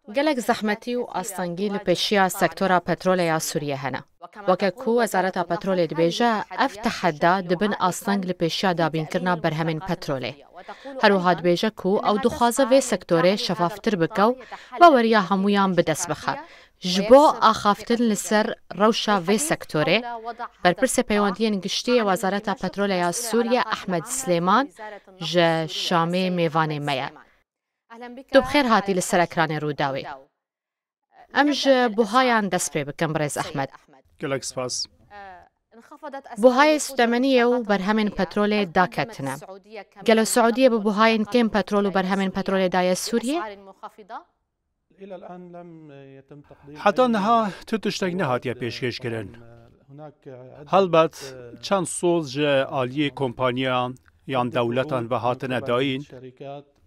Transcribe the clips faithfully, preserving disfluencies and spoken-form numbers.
Gelek zehmetî û astengî li pêşiya sektora petrolê ya Sûriyê hene. Weke ku Wezareta Petrolê dibêje, ev tehedda di bin asteng li pêşiya dabînkirina berhemên petrolê. Her wiha dibêje ku ew dixwaze vê sektorê şefaftir bike û baweriya hemûyan bi dest bixe. Ji bo axaftin li ser rewşa vê sektorê, berpirsê peywendiyên giştî yê Wezareta Petrolê ya Sûriyê Ehmed Silêman ji Şamê mêvanê me ye. Tu bi xêr hatî li ser ekranê Rûdawê. Em ji buhayan dest pê bikin, birêz Ehmed. Gelek spas. Buhayê sutemeniyê û berhemên petrolê daketine. Gelo Siûdiyê bi buhayên kêm petrol û berhemên petrolê daye Sûriyê? Heta niha tu tiştek nehatiye pêşkêş kirin. Helbet çend soz ji aliyê kompaniyan yan dewletan ve hatine dayîn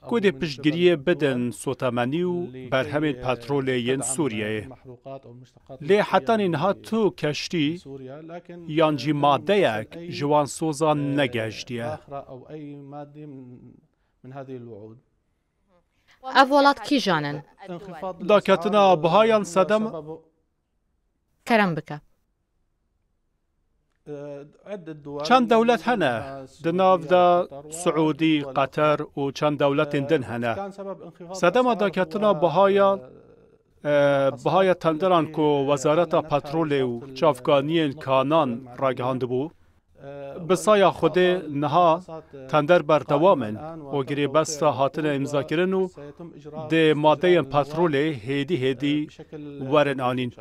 ku dê piştgiriyê bidin sotemenî û berhemên petrolê yên Sûriyeyê. Lê hetanî niha tu keştî yan jî madeyek ji wan sozan negehiştiye. Ev welat kîjan in? Daketina bihayan sedem. Kerem bike. Çend dewlet hene, di nav de Siûdî, Qeter û çend dewletên din hene. Sedema daketina bihaya, e, bihaya tenderan ku Wezareta Petrolê û Çavkaniyên Kanan ragihandibû, bi saya Xwedê niha tender berdewam in û girêbesta hatine îmzakirin û dê madeyên petrolê hêdî hêdî werin anîn.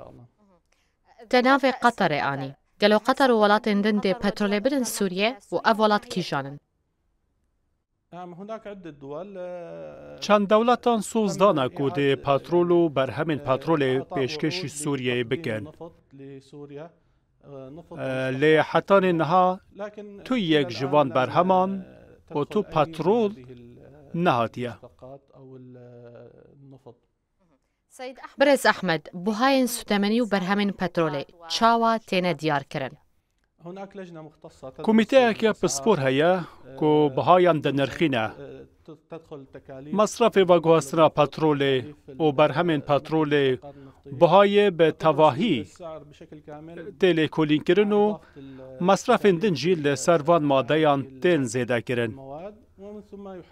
Te navê Qeterê anî. Gelo Qeter û welatên din dê petrolê bidin Sûriyê û ev welat kîjan in? Çend dewletan soz dane ku dê petrol û berhemên petrolê pêşkêşî Sûriyeyê bikin. Lê hetanî niha tu yek ji van berheman û tu petrol nehatiye. Birêz Ehmed, buhayên sutemenî û berhemên petrolê çawa têne diyarkirin? Komîteyeke pispor heye ku bihayan dinirxîne. Mesrefê veguhestina petrolê û berhemên petrolê bihayê bi tevahî tê lêkolînkirin û mesrefên din jî li ser van madeyan tên zêdekirin.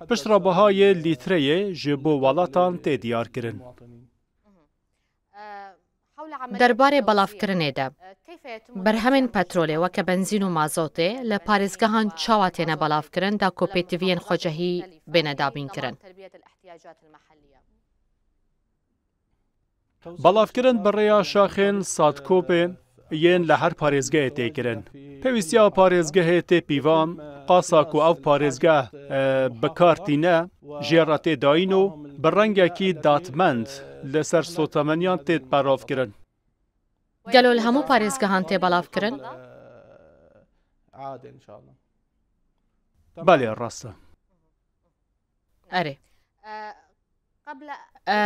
Piştre bihayê lîtreyê ji bo welatan tê diyarkirin. Derbarê belavkirinê de, berhemên petrolê weke benzîn û mazotê li parêzgehan çawa têne belavkirin da ku pêtiviyên xwecehî bêne dabînkirin? Belavkirin bi rêya şaxên Sadkopê yên li her parêzgehê tê kirin. Pêwîstiya parêzgehê tê pîvan, qasa ku ev parêzgeh, e, bi kar tîne, jê re tê dayîn û bi rengekî dadmend li ser sotemeniyan tê belavkirin. Gelo li hemû parêzgehan tê belavkirin? Belê, rast e. Erê. E,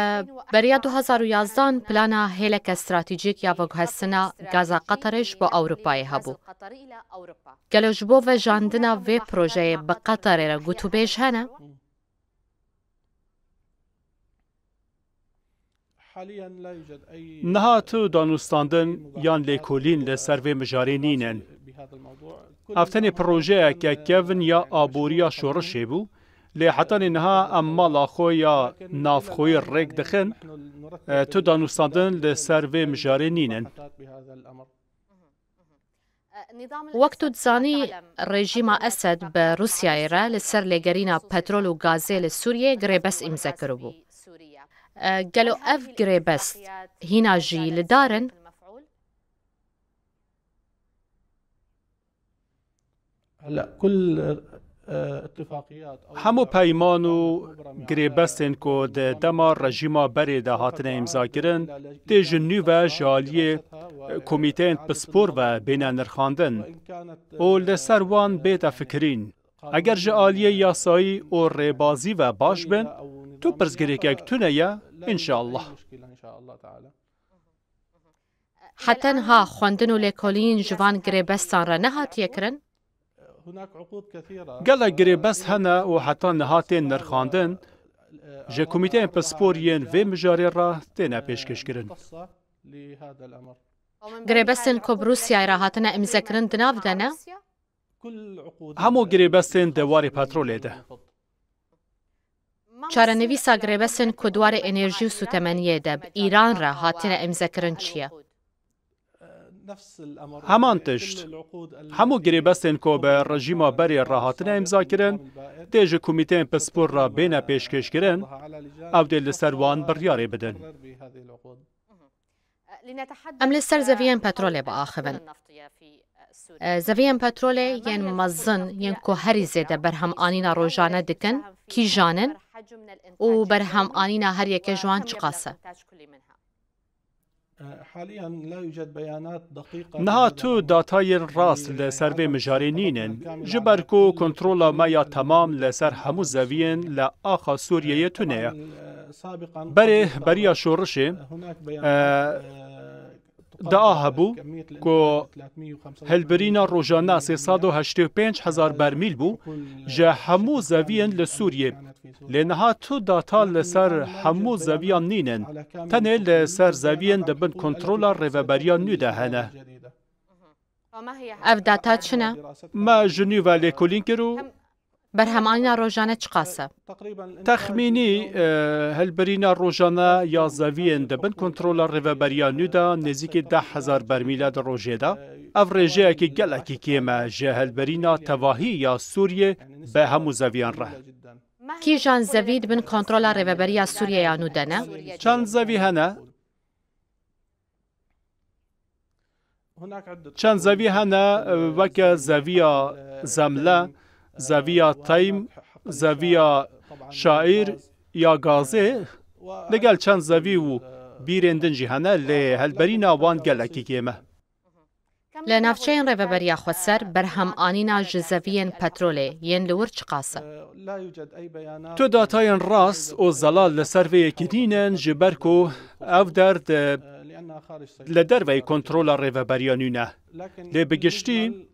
beriya du hezar û yazdan plana hêleke stratejîk ya veguhestina gaza Qeterê ji bo Ewropayê hebû. Gelo ji bo vejandina vê projeyê bi Qeterê re gotûbêj hene? Niha tu danûstandin yan lêkolîn li ser vê mijarê nînin. Ev tenê projeyeke kevn ya aboriya şorişê bû, lê hetanî niha em mala xwe ya navxweyî rêk dixin, e, tu danûstandin li ser vê mijarê nînin. Wek tu dizanî, rejîma Esed bi Rûsyayê re li ser lêgerîna petrol û gazê li Sûriyê girêbest îmze kiribû. E, gelo ev girêbest hîna jî li dar in? Hemû peyman û girêbestên ku di dema rejîma berê de hatine îmzakirin, tê ji nû ve ji aliyê komîteyên pispor ve bêne nirxandin û li ser wan bête fikirîn. Eger ji aliyê yasayî û rêbazî ve baş bin, tu pirsgirêkek tune ye, înşeallah. Heta niha xwendin û lêkolîn ji van girêbestan re nehatiye kirin? Gelek girêbest hene û heta niha tên nirxandin, Ji komîteyên pispor yên vê mijarê re têne pêşkêşkirin. Girêbestên ku bi Rûsyayê re hatine îmzekirin di nav de ne? Hemû girêbestên di warê petrolê de. Çarenivîsa girêbestên ku di warê enerjî û sûtemeniyê de bi Îran re hatine îmzekirin çi ye? Heman tişt. Hemû girêbestên ku bi rejîma berê re hatine îmzakirin, tê ji komîteyên pispor re bêne pêşkêşkirin, ew dê li ser wan biryarê bidin. Em li ser zeviyên petrolê biaxivin. E, Zeviyên petrolê yên mezin yên ku herî zêde berhemanîna rojane dikin, kîjan in û berhemanîna her yeke ji wan çiqas e? Niha tu datayên rast li ser vê mijarê nînin, ji ber ku kontrola me ya temam li ser hemû zeviyên li axa Sûriyeyê tune ye. Berê beriya şorişê, e, dua hebû ku hilbirîna rojane sê sed û heştê û pênc hezar bermîl bû ji hemû zeviyên li Sûriyê. Lê niha tu data li ser hemû zeviyan nînin. Tenê li ser zeviyên di bin kontrola Rêveberiya nû de hene. Ev data çi ne? Me ji nû ve lêkolîn kir û Berhemanîna rojane çiqas e? Texmînî, e, hilbirîna rojane ya zeviyên di bin kontrola Rêveberiya nû de nêzîkî deh hezar bermîl e di rojê de. Ev rêjeyekî gelekî kêm e ji hilbirîna tevahî ya Sûriyê bi hemû zeviyan re. Kîjan zevî di bin kontrola Rêveberiya Sûriyeya nû de ne? Çend zevî hene? Çend zevî hene, weke zeviya Zemle, zeviya Teym, zeviya Şaîr ya Gazê, li gel çend zevî û bîrên din jî hene, lê hilberîna wan gelekî kêm e. Li navçeyên Rêveberiya Xweser berhemanîna ji zeviyên petrolê yên li wir çiqas e? Tu datayên rast û zelal li ser vê yekê nînin, ji ber ku ev derd, e, li derveyî kontrola Rêveberiya nû ne. Lê bi giştî,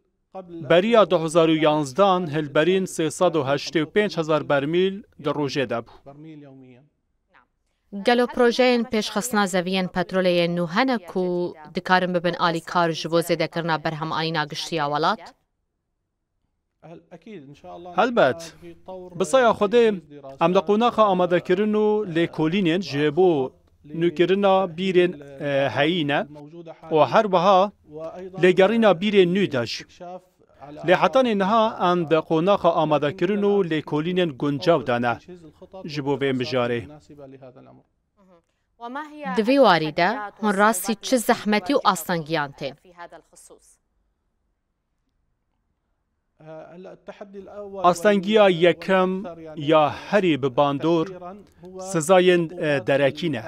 beriya du hezar û yanzdan hilberîn sê sed û heştê û pênc hezar bermîl di rojê de bû. Gelo projeyên pêşxistina zeviyên petrolê yên nû hene ku dikarin bibin alîkar ji bo zêdekirina berhemanîna giştî ya welat? Helbet, bi saya Xwedê em li qonaxa amadekirin û lêkolînên ji bo nûkirina bîrên, e, heyî ne û her wiha lêgerîna bîrên nû de jî. Lê hetanî niha em di qonaxa amadekirin û lêkolînên guncaw de ne ji bo vê mijarê. Di vî warî de hûn rastî çi zehmetî û astengiyan tên? Astengiya yekem ya herî bi bandor sizayên, e, derekî ne.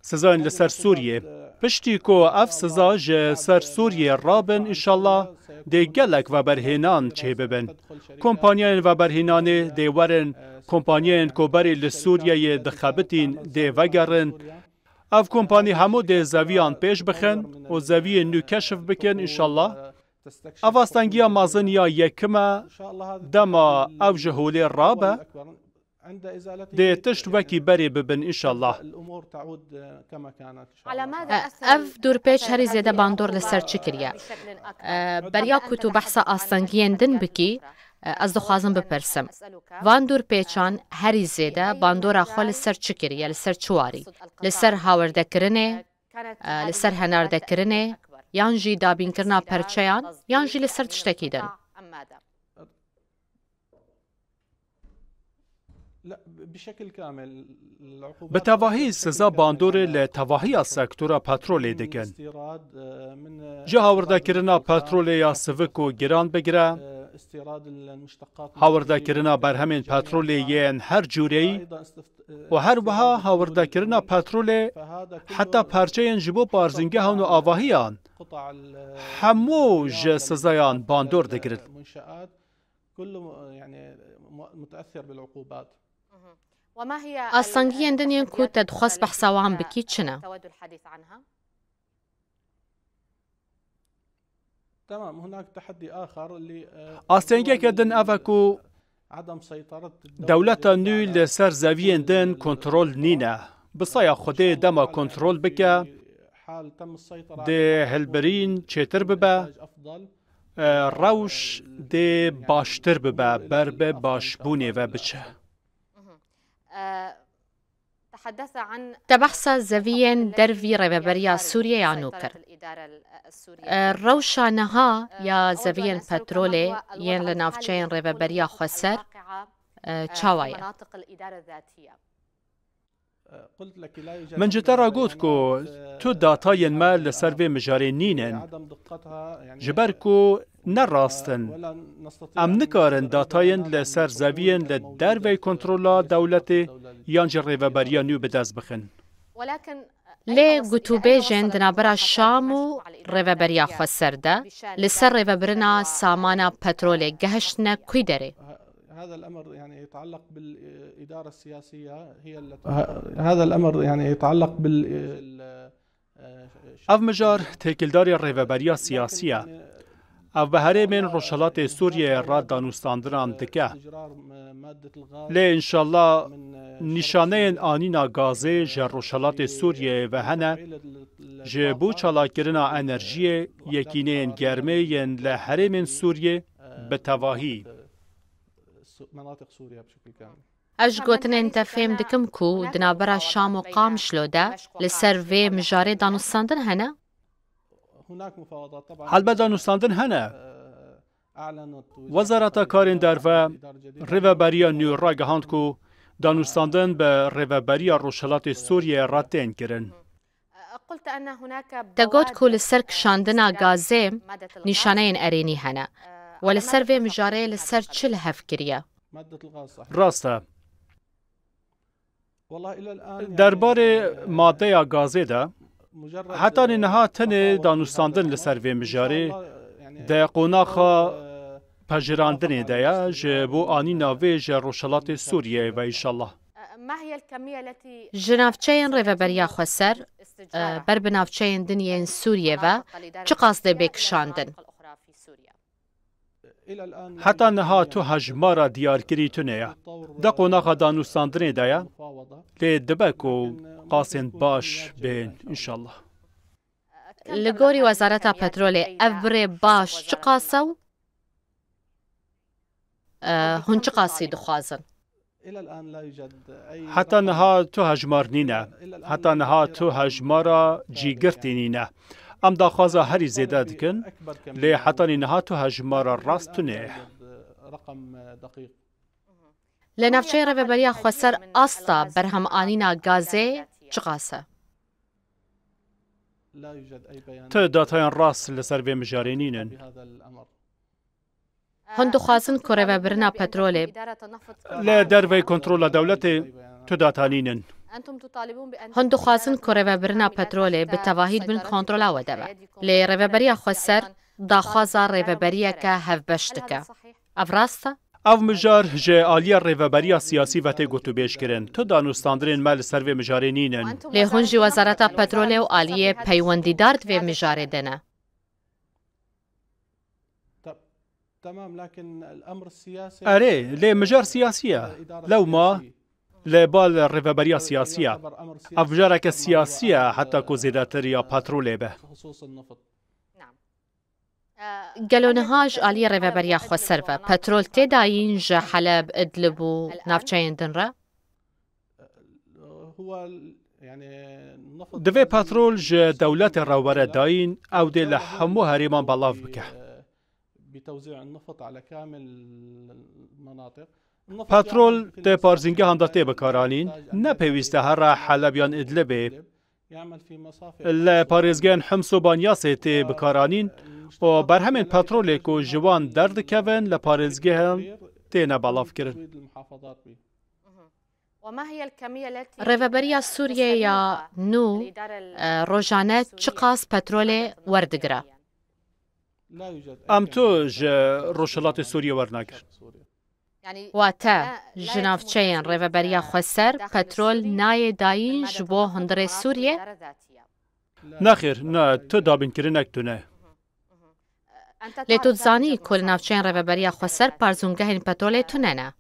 Sizayên li ser Sûriyê. Piştî ku ev siza ji ser Sûriyê rabin, înşallah dê gelek veberhênan çêbibin. Kompanyayên veberhênanê dê werin, kompanyayên ku berê li Sûriyeyê dixebitîn dê vegerin. Ev kompanî hemû dê zeviyan pêş bixin û zeviyên nû keşif bikin, înşallah. Ev astengiya mezin ya yekim e, dema ev ji holê rabe, dê tişt wekî berê bibin, înşallah. E, Ev dûrpêç herî zêde bandor li ser çi kiriye? E, Beriya ku tu behsa astengiyên din bikî, e, ez dixwazim bipirsim. Van dûrpêçan herî zêde bandora xwe li ser çi kiriye, li ser çi warî? Li ser hawirdekirinê, e, li ser henardekirinê, yan jî dabînkirina perçeyan, yan jî li ser tiştekî din? Bi tevahî siza bandorê li tevahiya sektora petrolê dikin. Ji hawirdekirina petrolê ya sivik û giran bigire, hawirdekirina berhemên petrolê yên her cûreyî û her wiha hawirdekirina petrolê heta parçeyên ji bo parzîngehan û avahiyan, hemû ji sizayan bandor digirin. Astengiyên din yên ku te dixwest behsa wan bikî çi ne? Astengiyeke din ev e ku Dewleta nû li ser zeviyên din kontrol nîne. Bi saya Xwedê dema kontrol bike, dê hilbirîn çêtir bibe, e, rewş dê baştir bibe, ber bi başbûnê ve biçe. Te behsa zeviyên dervî rêveberiya Sûriyê ya nû kir. E, Rewşa niha ya zeviyên petrolê yên li navçeyên rêveberiya xweser, e, çawa ye? Min ji te re got ku tu datayên me li ser vê mijarê nînin. Ji ber ku ne rast in. Em nikarin datayên li ser zeviyên li dervey kontrola dewletê yan jî rêveberiya nû bi dest bixin. Lê gotûbêjên di navbera Şam û rêveberiya xweser de li ser rêvebirina samana petrolê gehiştine kûy derê? هذا الأمر يعني يتعلق بالإدارة السياسية هي التي هذا الأمر يعني يتعلق بال Ev mijar têkildarî rêveberiya siyasî ye. Ev bi herêmên Rojhilatê Sûriyeyê re danûstandinan dike. Lê înşallah nîşaneyên anîna gazê ji Rojhilatê Sûriyeyê ve hene, ji bo çalakirina enerjiyê, yekîneyên germê yên li herêmên Sûriyê bi tevahî. Ez ji gotinên te fêm dikim ku di navbera Şam û Qamişlo de li ser vê mijarê danûstandin hene? Helbet danûstandin hene. Wezareta Karên Derve rêveberiya nû ragihand ku danûstandin bi rêveberiya Rojhilatê Sûriyeyê re tên kirin. Te got ku li ser kişandina gazê nîşaneyên erênî hene. We li ser vê mijarê li ser çi li hev kiriye? Rast e. Derbarê madeya gazê de, hetanî niha tenê danûstandin li ser vê mijarê di qonaxa pejirandinê de ye ji bo anîna vê ji Rojhilatê Sûriyeyê ve înşallah. Ji navçeyên rêveberiya xweser, e, ber bi navçeyên din yên Sûriyê ve çiqas dê bê kişandin? Heta niha tu hejmara diyarkirî tune ye. Di qonaxa danûstandinê de ye. Lê dibe ku qasên baş bên, înşallah. Li gorî Wezareta Petrolê ev birê baş çiqas e û, e, hûn çiqasî dixwazin? Heta niha tu hejmar nîne. Heta niha tu hejmara cîgirtî nîne. Em daxwaza herî zêde dikin, lê hetanî niha tu hejmara rast tune ye. Li navçeyê rêveberiya xweser asta berhemanîna gazê çiqas e? Tu datayan rast li ser vê mijarê nînin. Hûn dixwazin ku rêvebirina petrolê Li dervey kontrola dewletê tu data nînin. Hûn dixwazin ku rêvebirina petrolê bi tevahî di bin kontrola we de be. Lê Rêveberiya Xweser daxwaza rêveberiyeke hevbeş dike. Ev rast e? Ev mijar ji aliyê rêveberiya siyasî ve tê gotûbêj kirin. Tu danûstandinên me li ser vê mijarê nînin. Lê hûn jî Wezareta Petrolê û aliyê peywendîdar di vê mijarê de ne. Erê, lê mijar siyasî ye. Lewma li bal rêveberiya siyasî ye. Ev mijareke siyasî ye heta ku zêdetir ya petrolê be. Gelo niha ji aliyê Rêveberiya Xweser ve petrol tê dayîn ji Heleb, Idlib û navçeyên din re? Divê petrol ji dewletê re were dayîn, ew dê li hemû herêman belav bike. Petrol di parzîngehan de tê bikaranîn, ne pêwîst e here Heleb yan Idlibê. Li parêzgehên Hims û Banyasê tê bikaranîn û berhemên petrolê ku ji wan derdikevin li parêzgehan têne belavkirin. Rêveberiya Sûriyê ya nû, e, rojane çiqas petrolê werdigire? Em tu ji Rojhilatê Sûriyê wernagirin. Wate, ji navçeyên Rêveberiya Xweser petrol nayê dayîn ji bo hundirê Sûriyê? Nexêr, na, tu dabînkirinek tune. Lê tu dizanî ku li navçeyên Rêveberiya Xweser parzûngehên petrolê tune ne.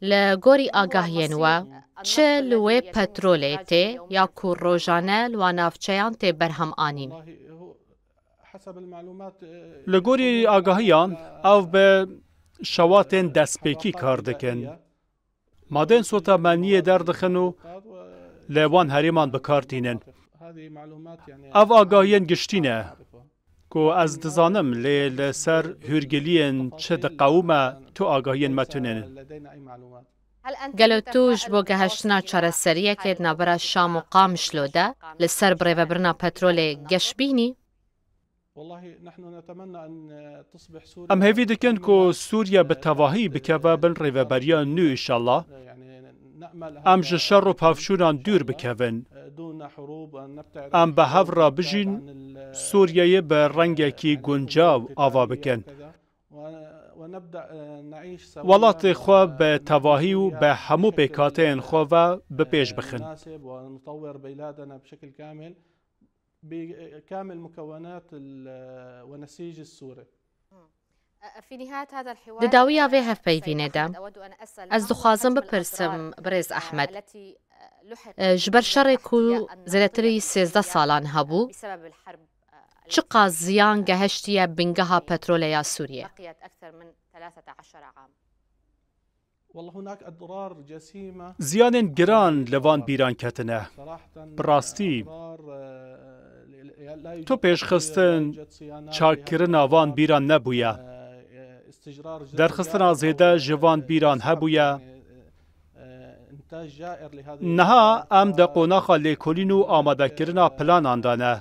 Li gorî agahiyên we, çi li wê petrolê tê ya ku rojane li wan navçeyan tê berhem anîn? Li gorî agahiyan, ev bi şewatên destpêkî kar dikin. Madên sotemeniyê derdixin û li wan herêman bi kar tînin. Ev agahiyên giştî ne ku ez dizanim, lê li ser hûrgiliyên çi diqewime tu agahiyên me tune ne. Gelo tu ji bo gehiştina çareseriyekê di navbera Şam û Qamişlo de li ser birêvebirina petrolê geş bînî? Em hêvî dikin ku Sûriye bi tevahî bikeve bin rêveberiya nû, înşallah. Em ji şer û pevçûnan dûr bikevin. Em bi hev re bijîn, Sûriyeyê bi rengekî guncaw ava bikin. Welatê xwe bi tevahî û bi hemû pêkhateyên xwe ve bi pêş bixin. بكامل مكونات ال- ونسيج السوري. Di dawiya vê hevpeyvînê de, ez dixwazim bipirsim, birêz Ehmed, e, ji ber şerê ku zêdetirî sêzdeh salan hebû, çiqas ziyan gehiştiye bingeha petrolê ya Sûriyê? Ziyanên giran li van bîran ketine. Bi rastî, tu pêşxistin çakkirina van bîran nebûye. Derxistina zêde ji van bîran hebûye. Niha em di qonaxa lêkolîn û amadekirina planan de ne.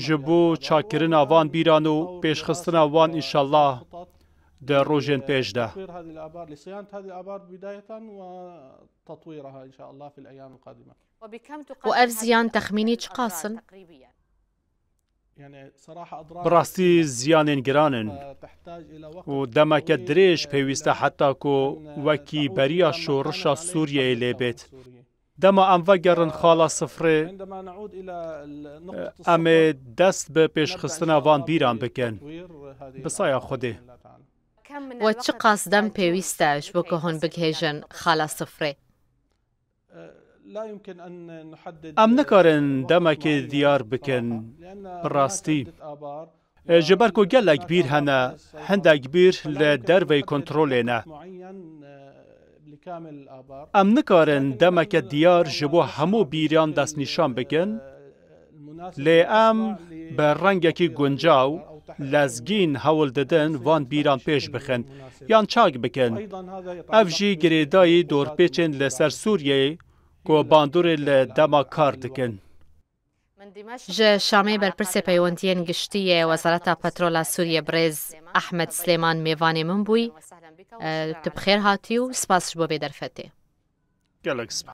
Ji bo çakkirina van bîran û pêşxistina wan, înşallah, di rojên pêş de. û ev ziyan texmînî çiqas in? Bi rastî ziyanên giran in û demeke dirêj pêwîst e heta ku wekî beriya şorişa Sûriyeyê lê bêt. Dema em vegerin xala sifrê, em ê dest bi pêşxistina van bîran bikin. Bi saya Xwedê. We çiqas dem pêwîst e ji bo ku hûn bigihêjin xala sifrê? Em nikarin demekê diyar bikin. Bi rastî. E, ji ber ku gelek bîr hene, hindek bîr li derveyî kontrolê ne. Em nikarin demeke diyar ji bo hemû bîran destnîşan bikin, lê em bi rengekî guncaw, lezgîn hewl didin van bîran pêş bixin yan çak bikin. Ev jî girêdayî dorpêçên li ser Sûriyeyê ku bandorê li dema kar dikin. Ji Şamê berpirsê peywendiyên giştî yê Wezareta Petrola Sûriyê birêz Ehmed Silêman mêvanê min bûyî. E, tu bi xêr hatî û spas ji bo vê derfetê. Gelek spas.